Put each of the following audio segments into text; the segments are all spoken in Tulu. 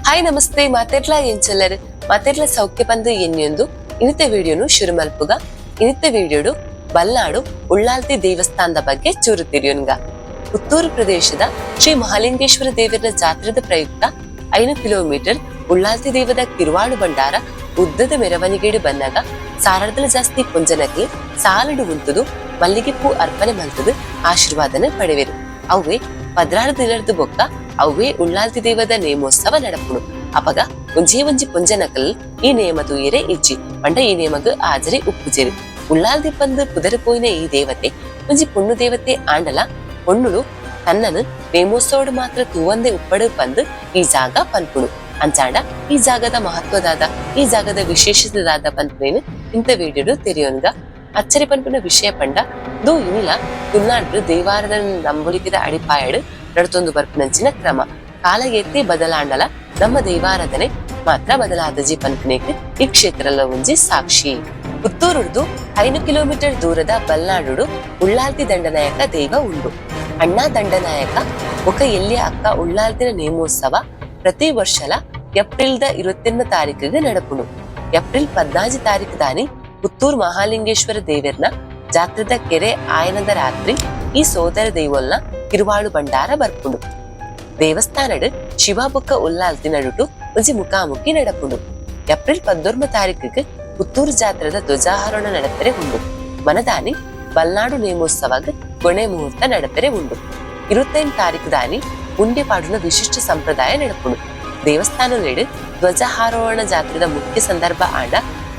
ಹಾಯ್ ನಮಸ್ತೆ ಮಾತೆರ್ಲಾ ಎಂಚಲ್ಲರ್ ಮಾತೆರ್ಲ ಸೌಖ್ಯ ಪಂದ್ ಎನ್ನಿಯೊಂದು ಇನಿತ ವಿಡಿಯೋನು ಶುರು ಮಲ್ಪುಗ. ಇನಿತ ವಿಡಿಯೋಡು ಬಲ್ನಾಡು ಉಳ್ಳಾಲ್ತಿ ದೇವಸ್ಥಾನದ ಬಗ್ಗೆ ಚೂರು ತಿರಿಯೋನ್ಗ. ಪುತ್ತೂರು ಪ್ರದೇಶದ ಶ್ರೀ ಮಹಾಲಿಂಗೇಶ್ವರ ದೇವರ ಜಾತ್ರೆದ ಪ್ರಯುಕ್ತ 5 ಕಿಲೋಮೀಟರ್ ಉಳ್ಳಾಲ್ತಿ ದೇವದ ಕಿರುವಾಳು ಭಂಡಾರ ಉದ್ದದ ಮೆರವಣಿಗೆಡು ಬನ್ನಗ ಸಾರರ್ದಲ ಜಾಸ್ತಿ ಪೊಂಜನಕ್ಲು ಸಾಲಡು ಉಂತುದು ಮಲ್ಲಿಗೆ ಪೂ ಅರ್ಪಣೆ ಮಲ್ತದು ಆಶೀರ್ವಾದನ ಪಡೆವೆರು. ಅವ್ವೆ 16 ದಿನರ್ದು ಬೊಕ್ಕ ಅವ್ವೇ ಉಳ್ಳಾಲ್ತಿ ದೇವದ ನೇಮೋತ್ಸವ ನಡಪುಣು. ಅಪಗ ಒಂಜೇ ಒಂಜಿ ಪೊಂಜನಕಲ್ ಈ ನೇಮ ತೂಯೆರೆ ಇಜ್ಜಿ ಪಂಡ ಈ ನೇಮಗ್ ಆಜರಿ ಉಪ್ಪುಜೆರು. ಉಳ್ಳಾಲ್ದಿ ಪಂದ್ ಪುದರ್ ಪೋಯಿನ ಈ ದೇವತೆ ಒಂಜಿ ಪೊಣ್ಣು ದೇವತೆ ಆಂಡಲ ಪೊಣ್ಣುಲು ತನ್ನನು ನೇಮೋತ್ಸವಡ್ ಮಾತ್ರ ತೂವಂದೆ ಉಪ್ಪಡು ಪಂದ್ ಈ ಜಾಗ ಪನ್ಪುಣು. ಅಂಚಾಂಡ ಈ ಜಾಗದ ಮಹತ್ವದಾದ, ಈ ಜಾಗದ ವಿಶೇಷತೆದಾದ ಪನ್ಪುನೇನು ಇಂತ ವಿಡಿಯೋಡು ತೆರಿಯೊನ್ಗ. ಅಚ್ಚರಿ ಪನ್ಪಿನ ವಿಷಯ ಪಂಡ ದು ಇನಿಲ ತುಳುನಾಡು ದೇವಾರದ ನಂಬೊಲಿಕೆದ ಅಡಿಪಾಯಡ್ ನಡತೊಂದು ಬರ್ಪಿನಂಚಿನ ಕ್ರಮ ಕಾಲ ಎತ್ತಿ ಬದಲಾಂಡಲ ನಮ್ಮ ದೈವಾರಾಧನೆ ಮಾತ್ರ ಬದಲಾದಜಿ ಪನ್ಪಿನೇಕ್ ಈ ಕ್ಷೇತ್ರಲ ಒಂಜಿ ಸಾಕ್ಷಿ. ಪುತ್ತೂರುಡ್ದು 5 ಕಿಲೋಮೀಟರ್ ದೂರದ ಬಲ್ನಾಡುಡು ಉಳ್ಳಾಲ್ತಿ ದಂಡನಾಯಕ ದೈವ ಉಂಡು. ಅಣ್ಣ ದಂಡನಾಯಕ ಬೊಕ ಎಲ್ಯ ಅಕ್ಕ ಉಳ್ಳಾಲ್ತಿನ ನೇಮೋತ್ಸವ ಪ್ರತಿ ವರ್ಷಲ ಏಪ್ರಿಲ್ ದ 28 ತಾರೀಕಿಗೆ ನಡಪುಂಡು. ಏಪ್ರಿಲ್ 14 ತಾರೀಕು ದಾನಿ ಪುತ್ತೂರು ಮಹಾಲಿಂಗೇಶ್ವರ ದೇವೆರ್ನ ಜಾತ್ರೆದ ಕೆರೆ ಆಯನದ ರಾತ್ರಿ ಈ ಸೋದರ ದೈವೊಲ್ನ ಕಿರುವಾಳು ಭಂಡಾರ ಬರ್ಪುಂಡು. ದೇವಸ್ಥಾನಡ್ ಶಿವ ಬೊಕ್ಕ ಉಲ್ಲಾಲ್ತಿ ನಡುಟು ಒಂಜಿ ಮುಖಾಮುಖಿ ನಡಪುಂಡು. ಏಪ್ರಿಲ್ 19 ತಾರೀಕಿಗೆ ಪುತ್ತೂರು ಜಾತ್ರೆದ ಧ್ವಜಾರೋಹಣ ನಡಪೆರೆ ಉಂಡು. ಮನದಾನಿ ಬಲ್ನಾಡು ನೇಮೋತ್ಸವಗ್ ಗೊಣೆ ಮುಹೂರ್ತ ನಡಪೆರೆ ಉಂಡು. 25 ತಾರೀಕು ದಾನಿ ಉಂಡೆ ಪಾಡುನ ವಿಶಿಷ್ಟ ಸಂಪ್ರದಾಯ ನಡಪುಂಡು. ದೇವಸ್ಥಾನಲೆಡ್ ಧ್ವಜಾರೋಹಣ ಜಾತ್ರೆದ ಮುಖ್ಯ ಸಂದರ್ಭ ಆಂಡ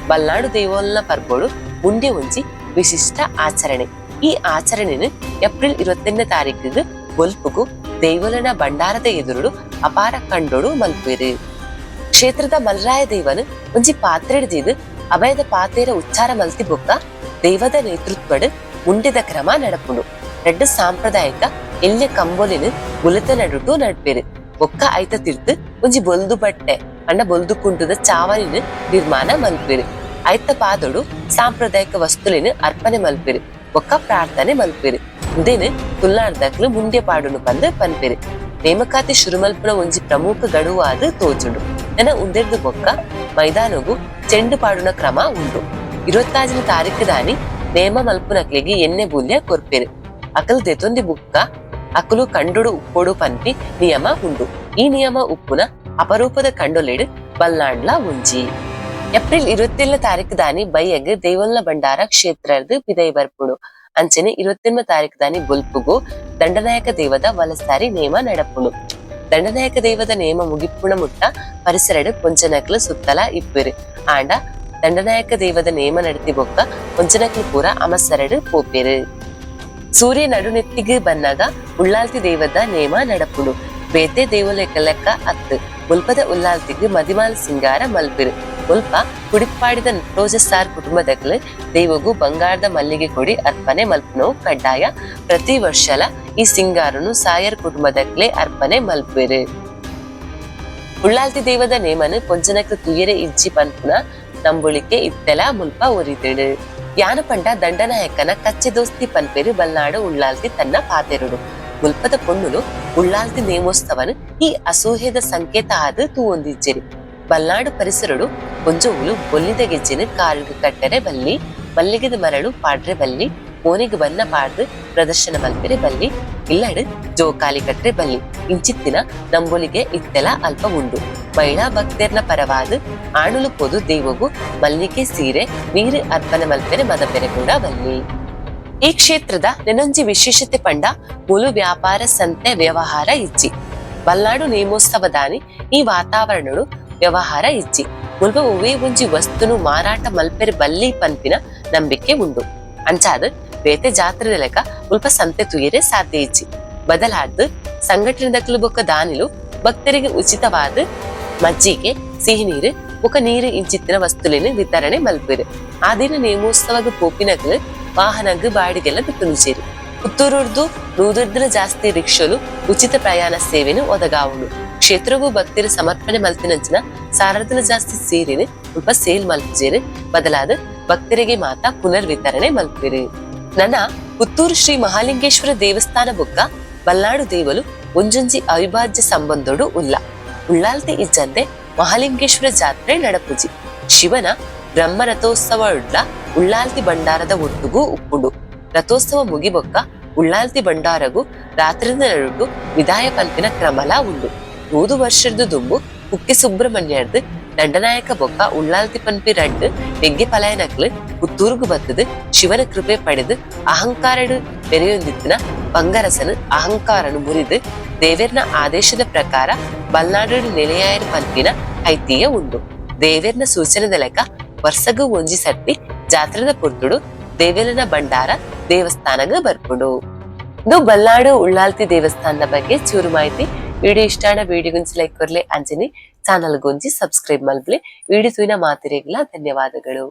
ಬಲ್ನಾಡು ದೇವೋಲ್ನ ಪರ್ಬೋಡು ಉಂಡೆ ಒಂಜಿ ವಿಶಿಷ್ಟ ಆಚರಣೆ. ಈ ಆಚರಣೆನು ಏಪ್ರಿಲ್ 28 ತಾರೀಕಿಗೆ ಬೊಲ್ಪುಗು ದೇವಲನ ಭಂಡಾರದ ಎದುರುಡು ಅಪಾರ ಕಂಡೋಡು ಮಲ್ಪುವೆರು. ಕ್ಷೇತ್ರದ ಮಲ್ರಾಯ ದೇವನು ಒಂಜಿ ಪಾತ್ರೆಡ್ ಅಭಯದ ಪಾತೆರ ಉಚ್ಚಾರ ಮಲ್ತಿ ಬೊಕ್ಕ ದೈವದ ನೇತೃತ್ವಡ್ ಮುಂಡೆದ ಕ್ರಮ ನಡಪುಂಡು. ರಡ್ಡ್ ಸಾಂಪ್ರದಾಯಿಕ ಎಲ್ಯ ಕಂಬೊಲಿನ ಬುಲೆತ ನಡುಟು ನಡ್ಪೆರು. ಬೊಕ್ಕ ಐತ ತಿರ್ತ್ ಒಂಜಿ ಬೊಲ್ದು ಬಟ್ಟೆ ಪಂಡ ಬೊಲ್ದು ಕುಂಟುದ ಚಾವಣಿನ ನಿರ್ಮಾಣ ಮಲ್ಪೆರು. ಐತ ಪಾದೊಡು ಸಾಂಪ್ರದಾಯಿಕ ವಸ್ತುಲಿನ ಅರ್ಪಣೆ ಮಲ್ಪೆರು ಬೊಕ್ಕ ಪ್ರಾರ್ಥನೆ ಮಲ್ಪೆರು. ಉಂದೆನ್ ತುಳುನಾಡ್ದಕ್ಲು ಮುಂಡೆ ಪಾಡುನು ಪಂದ್ ಪನ್ಪೆರು. ನೇಮಕಾತಿ ಶುರು ಮಲ್ಪುನ ಒಂಜಿ ಪ್ರಮುಖ ಗಡುವಾದ್ ತೋಜುಂಡು. ನನ ಉಂದೆರ್ದು ಬೊಕ್ಕ ಮೈದಾನಗು ಚೆಂಡು ಪಾಡುನ ಕ್ರಮ ಉಂಡು. 26ನೇ ತಾರೀಕು ದಾನಿ ನೇಮ ಮಲ್ಪುನಕ್ಲೆಗ್ ಎಣ್ಣೆ ಬೂಲ್ಯ ಕೊರ್ಪೆರು. ಅಕಲ್ ದೆತೊಂದಿ ಬುಕ್ಕ ಅಕುಲು ಕಂಡುಡು ಉಪ್ಪೊಡು ಪನ್ಪಿ ನಿಯಮ ಉಂಡು. ಈ ನಿಯಮ ಉಪ್ಪುನ ಅಪರೂಪದ ಕಂಡೊಲೆಡ್ ಬಲ್ನಾಡ್ಲ ಒಂಜಿ. ಏಪ್ರಿಲ್ 27 ತಾರೀಕು ದಾನಿ ಬಯ್ಯಗ್ ದೇವಲ್ನ ಭಂಡಾರ ಕ್ಷೇತ್ರರ್ದ್ ಪಿದೈ ಬರ್ಪುಂಡು. ಅಂಚನೆ 28 ತಾರೀಕು ದಾನಿ ಬೊಲ್ಪುಗು ದಂಡನಾಯಕ ದೇವದ ವಲಸಾರಿ ನೇಮ ನಡಪುಂಡು. ದಂಡನಾಯಕ ದೇವದ ನೇಮ ಮುಗಿಪುಣ ಮುಟ್ಟ ಪರಿಸರಡ್ ಪೊಂಚನಕ್ಲು ಸುತ್ತಲ ಇಪ್ಪೆರು. ಆಂಡ ದಂಡನಾಯಕ ದೇವದ ನೇಮ ನಡತಿ ಬೊಕ್ಕ ಪೊಂಚನಕ್ಲು ಪೂರ ಅಮಸರಡ್ ಪೋಪೆರು. ಸೂರ್ಯ ನಡುನೆತ್ತಿಗೆ ಬನ್ನಾಗ ಉಳ್ಳಾಲ್ತಿ ದೇವದ ನೇಮ ನಡಪುಂಡು. ಬೇತೆ ದೇವಲೆಕ್ಕ ಲೆಕ್ಕ ಅತ್ತು, ಮುಲ್ಪದ ಉಲ್ಲಾಲ್ತಿಗ್ ಮದಿಮಾಲ್ ಸಿಂಗಾರ ಮಲ್ಪೆರು. ಮುಲ್ಪ ಕುಡಿಪ್ಪಾಡಿದ ನಟೋಜ ಸಾರ್ ಕುಟುಂಬದಕ್ಲು ದೈವಗು ಬಂಗಾರದ ಮಲ್ಲಿಗೆ ಕೊಡಿ ಅರ್ಪಣೆ ಮಲ್ಪುನವು ಕಡ್ಡಾಯ. ಪ್ರತಿ ವರ್ಷಲ ಈ ಸಿಂಗಾರನು ಸಾಯರ್ ಕುಟುಂಬದಕ್ಲೆ ಅರ್ಪಣೆ ಮಲ್ಪೆರು. ಉಳ್ಳಾಲ್ತಿ ದೇವದ ನೇಮನು ಪೊಂಜನಕ್ ತುಯರೆ ಇಜ್ಜಿ ಪನ್ಪುನ ನಂಬುಳಿಕೆ ಇತ್ತೆಲ ಮುಲ್ಪ ಒರಿದೆಡು. ಯಾನ ಪಂಡ ದಂಡನಾಯಕನ ಕಚ್ಚೆ ದೋಸ್ತಿ ಪನ್ಪೆರು ಬಲ್ನಾಡು ಉಳ್ಳಾಲ್ತಿ ತನ್ನ ಪಾತೆರುಡು. ಮುಲ್ಪದ ಪೊಣ್ಣುಲು ಉಳ್ಳಾಲ್ತಿ ನೇಮೋತ್ಸವನು ಈ ಅಸೂಹೆದ ಸಂಕೇತ ಆದ್ ತೂವೊಂದಿಜ್ಜೆರು. ಬಲ್ನಾಡು ಪರಿಸರಡು ಪೊಂಜೊವುಲು ಬೊಲ್ಲಿದ ಗೆಜ್ಜೆನು ಕಾಲ್ಗ್ ಕಟ್ಟರೆ ಬಲ್ಲಿ, ಮಲ್ಲಿಗೆದ ಮರಳು ಪಾಡ್ರೆ ಬಲ್ಲಿ, ಮೋನೆಗ್ ಬನ್ನ ಪಾಡ್ದು ಪ್ರದರ್ಶನ ಮಲ್ಪೆರೆ ಬಲ್ಲಿ, ಇಲ್ಲಡ್ ಜೋಕಾಲಿ ಕಟ್ರೆ ಬಲ್ಲಿ ಇಂಚಿತ್ತಿನ ನಂಬೊಲಿಗೆ ಇತ್ತೆಲ ಅಲ್ಪ ಉಂಡು. ಮಹಿಳಾ ಭಕ್ತೆರ್ನ ಪರವಾದ್ ಆಣುಲು ಪೋದು ದೈವಗು ಮಲ್ಲಿಗೆ ಸೀರೆ ನೀರು ಅರ್ಪಣೆ ಮಲ್ಪೆರೆ ಮದಪೆರೆ ಕೂಡ ಬಲ್ಲಿ. ಈ ಕ್ಷೇತ್ರದ ನೆನೊಂಜಿ ವಿಶೇಷತೆ ಪಂಡ ಮೂಲು ವ್ಯಾಪಾರ ಸಂತೆ ವ್ಯವಹಾರ ಇಜ್ಜಿ. ಬಲ್ನಾಡು ನೇಮೋತ್ಸವದಾನಿ ಈ ವಾತಾವರಣಡು ವ್ಯವಹಾರ ಇಜ್ಜಿ. ಮುಲ್ಪ ಒವ್ವೇ ಒಂಜಿ ವಸ್ತುನು ಮಾರಾಟ ಮಲ್ಪೆರೆ ಬಲ್ಲಿ ಪನ್ಪಿನ ನಂಬಿಕೆ ಉಂಡು. ಅಂಚಾದ್ ಬೇತೆ ಜಾತ್ರೆದ ಲೆಕ್ಕ ಮುಲ್ಪ ಸಂತೆ ತುಯೆರೆ ಸಾಧ್ಯ ಇಜ್ಜಿ. ಬದಲಾದ್ ಸಂಘಟನೆದಕ್ಲು ಬೊಕ್ಕ ದಾನಿಲು ಭಕ್ತರಿಗೆ ಉಚಿತವಾದ ಮಜ್ಜಿಗೆ, ಸಿಹಿ ನೀರು ಬೊಕ್ಕ ನೀರು ಇಂಚಿತ್ತಿನ ವಸ್ತುಲೆನ್ ವಿತರಣೆ ಮಲ್ಪೆರು. ಆ ದಿನ ನೇಮೋತ್ಸವಗ್ ಪೋಪಿನಕ್ಲು ವಾಹನಗ್ ಬಾಡಿಗೆಲ್ಲ ದೆತ್ತೊನುಜೆರ್. ಪುತ್ತೂರುರ್ದು 100ರ್ದುಲ ಜಾಸ್ತಿ ರಿಕ್ಷಲು ಉಚಿತ ಪ್ರಯಾಣ ಸೇವೆನು ಒದಗಾವುಂಡು. ಕ್ಷೇತ್ರಗೂ ಭಕ್ತರು ಸಮರ್ಪಣೆ ಮಲ್ತಿನಂಚಿನ 1000ರ್ದುಲ ಜಾಸ್ತಿ ಸೀರೆನ್ ಮುಲ್ಪ ಸೇಲ್ ಮಲ್ಪುಜೆರ್. ಬದಲಾದ ಭಕ್ತರಿಗೆ ಮಾತ ಪುನರ್ ವಿತರಣೆ ಮಲ್ಪೆರು. ನನ ಪುತ್ತೂರು ಶ್ರೀ ಮಹಾಲಿಂಗೇಶ್ವರ ದೇವಸ್ಥಾನ ಬೊಕ್ಕ ಬಲ್ನಾಡು ದೇವಲು ಒಂಜೊಂಜಿ ಅವಿಭಾಜ್ಯ ಸಂಬಂಧೊಡು ಉಲ್ಲ. ಉಳ್ಳಾಲ್ತಿ ಇಜ್ಜಂದೆ ಮಹಾಲಿಂಗೇಶ್ವರ ಜಾತ್ರೆ ನಡಪುಜಿ. ಶಿವನ ಬ್ರಹ್ಮ ರಥೋತ್ಸವ ಉಡ್ಲ ಉಳ್ಳಾಲ್ತಿ ಭಂಡಾರದ ಒಟ್ಟುಗೂ ಉಪ್ಪುಂಡು. ರಥೋತ್ಸವ ಮುಗಿಬೊಕ್ಕ ಉಳ್ಳಾಲ್ತಿ ಭಂಡಾರಗು ರಾತ್ರಿದ ನಡುಟು ವಿದಾಯ ಪನ್ಪಿನ ಕ್ರಮಲಾ ಉಂಡು. 100 ವರ್ಷದ ದುಂಬು ಕುಕ್ಕೆ ಸುಬ್ರಹ್ಮಣ್ಯರ್ದ್ ದಂಡನಾಯಕ ಬೊಕ್ಕ ಉಳ್ಳಾಲ್ತಿ ಪನ್ಪಿ ರಡ್ಡ್ ನೆಗ್ಗೆ ಪಲಯನಕ್ಲು ಪುತ್ತೂರುಗು ಬತ್ತದು ಶಿವನ ಕೃಪೆ ಪಡೆದು ಅಹಂಕಾರಡು ಮೆರೆಯೊಂದಿತ್ತಿನ ಬಂಗರಸನು ಅಹಂಕಾರನು ಮುರಿದು ದೇವೆರ್ನ ಆದೇಶದ ಪ್ರಕಾರ ಬಲ್ನಾಡು ನೆಲೆಯಾಯರ್ ಪನ್ಪಿನ ಐತಿಹ್ಯ ಉಂಡು. ದೇವೆರ್ನ ಸೂಚನೆದ ಲೆಕ್ಕ ವರ್ಷಗು ಒಂಜಿ ಸರ್ತಿ ಜಾತ್ರೆದ ಪೊರ್ತುಡು ದೇವೆರ್ನ ಭಂಡಾರ ದೇವಸ್ಥಾನಗ ಬರ್ಪುಂಡು. ಇದು ಬಲ್ನಾಡು ಉಳ್ಳಾಲ್ತಿ ದೇವಸ್ಥಾನದ ಬಗ್ಗೆ ಚೂರು ಮಾಹಿತಿ. ವಿಡಿಯೋ ಇಷ್ಟ ಆಂಡ ವಿಡಿಯೋಗೊಂಜಿ ಲೈಕ್ ಕೊರ್ಲೆ, ಅಂಚನೆ ಚಾನಲ್ ಗೊಂಜಿ ಸಬ್ಸ್ಕ್ರೈಬ್ ಮಲ್ಪಲೆ. ವಿಡಿಯೋ ತೂಯಿನ ಮಾತೆರೆಗ್ಲಾ ಧನ್ಯವಾದಗಳು.